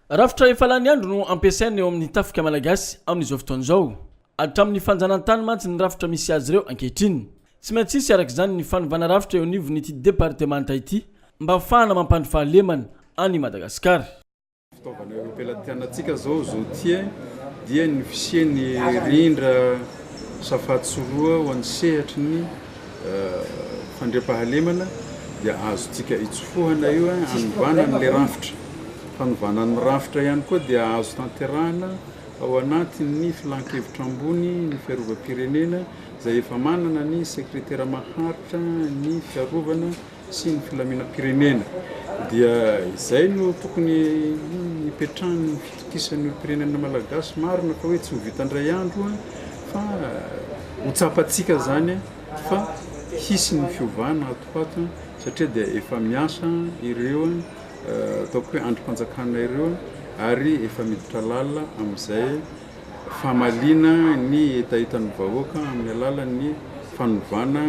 Rafitra efa lany andro no ampiasaina eo amin'ny tafika malagasy amin'izao fotoana izao. Hatramin'ny fanjanahantany mantsy ny rafitra misy azy ireo ankehitriny. Tsy maintsy hisy araka izany ny fanovana rafitra eo anivon'ity departemanta ity mba hahafahana mampandry fahalemana an'i Madagasikara. Fitaovana eo am-pelatanantsika izao zao dia ny fisian'ny rindra safatsiroa ho an'ny sehatry ny fandriampahalemana dia azontsika itsofohana io hanovana an'ilay rafitra. Fanovana ny rafitra ihany koa dia azo tanterahina ao anatin'ny filankevitra ambony ny fiarovam-pirenena izay efa manana ny sekretera maharitra ny fiarovana sy ny filaminam-pirenena dia izay no tokony hipetrahan'ny fitokisan'ny olom-pirenena malagasy. Marina fa hoe tsy ho vita indray andro fa ho tsapantsika izany fa hisy ny fiovana ato ho ato satria dia efa miasa ireo ataoko hoe andrim-panjakana ireo ary efa miditra lalina amin'izay famaliana ny hetahetan'ny vahoaka amin'ny alalan'ny fanovana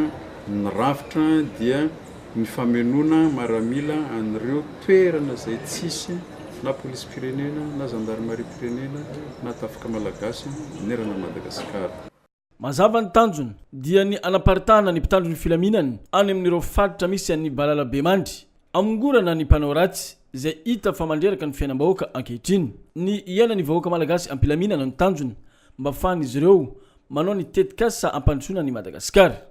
Ny rafitra dia ny famenoana maramila an'ireo toerana izay tsisy na polisim-pirenena na zandarimariam-pirenena na tafika malagasy manerana an'i Madagasikara. Mazava ny tanjona, dia ny hanaparitahana ny mpitandro ny filaminana any amin'ireo faritra misy an'ny valalabemandry, hamongorana ny mpanao ratsy izay hita fa mandreraka ny fiainam-bahoaka ankehitriny. Ny hiainan'ny vahoaka malagasy am-pilaminana no tanjona mba afahan'izy ireo manao ny tetikasa hampandrosoana an'i Madagasikara.